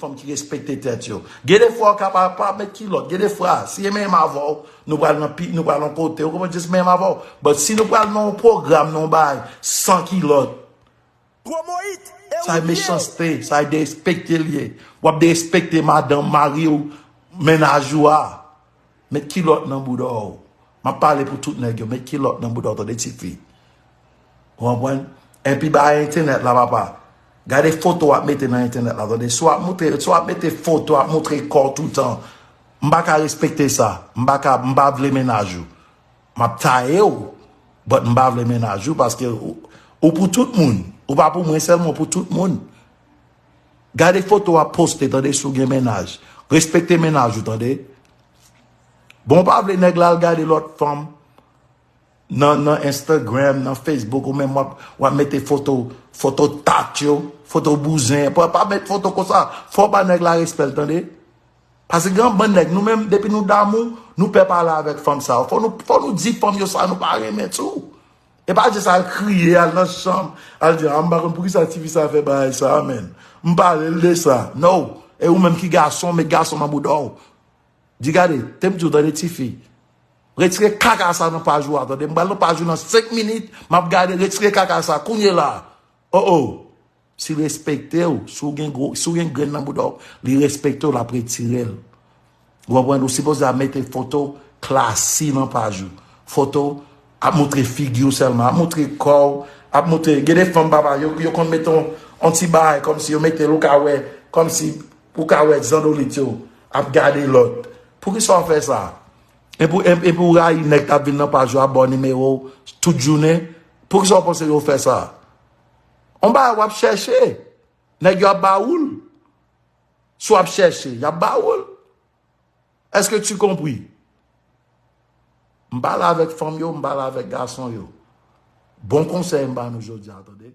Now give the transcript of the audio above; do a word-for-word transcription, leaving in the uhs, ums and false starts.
Fanm ki respekte tèt yo. Gen de fwa w ka pa, pa met kilòt. Gen de fwa, si e menm avè w, nou pral nan pi, nou pral yon kote, ou konprann, jis menm avè w. But si nou pral nan yon pwogram, nan yon bagay, san kilòt, Promo it! Sa e mechanste, sa e derespekte l ye. W ap derespekte madanm, mari w, mennaj ou a. Met kilòt nan bouda w. M ap pale pou tout nèg yo, met kilòt nan bouda w, tande tifi. Ou konprann? Epi bagay entènèt la, papa. Gade foto w ap mete nan entènèt la, tande. Si w ap moutre, si w ap mete foto, ap moutre kò w toutan, m pa ka respekte sa. M pa ka, m pa vle mennaj ou. M ap taye w, but m pa vle mennaj ou, paske ou, ou pou tout moun. Ou pa pou mwen sèlman, ou pou tout moun. Gade foto w ap poste, tande, si w gen mennaj. Respekte mennaj ou, tande. Bon, w pa vle nèg la al gade lòt fanm nan, nan Instagram, nan Facebook, ou menm w ap, w ap mete foto, foto tat yo, foto bouzen. Pa, pa met foto konsa. Fò w ba nèg la respè l, tande. Paske gen yon bann nèg, nou menm, depi nou damou, nou pè pale avèk fanm sa yo. Fò nou, fò nou di fanm yo sa nou pa renmen tou. E pa jis al kriye, al nan chanm, al di, a, m pa konn poukisa tifi sa fè bagay sa, menn. M pale l de sa. No. E ou menm ki gason, met gason nan bouda w. Di gade, te m di w tande tifi. Retire kaka sa nan paj ou a, tande. M pral nan paj ou nan senk minit, m ap gade, retire kaka sa, kounye la. Oh, oh. Si respekte w, si w gen gwo, si w gen grenn nan bouda w, li respekte w, l ap retire l. Ou konprann? Ou sipoze ap mete foto klasi nan paj ou. Foto ap moutre figi w sèlman, ap moutre kò w, ap moutre, gen de fanm papa, yo, yo konn mete yon, yon ti bagay kòmsi yo mete l, ou ka wè, kòmsi ou ka wè zandolit yo ap gade lòt. Poukisa w fè sa? Epi, epi w rayi nèg k ap vin nan paj ou, ap ba w nimewo w tout jounen. Poukisa w panse yo fè sa? On bagay w ap chèche. Nèg yo ap ba ou l. Si w ap chèche, y ap ba ou l. Est-ce que tu compris? M pale avèk fanm yo, m pale avèk gason yo. Bon konsèy m ba nou jodi a, tande.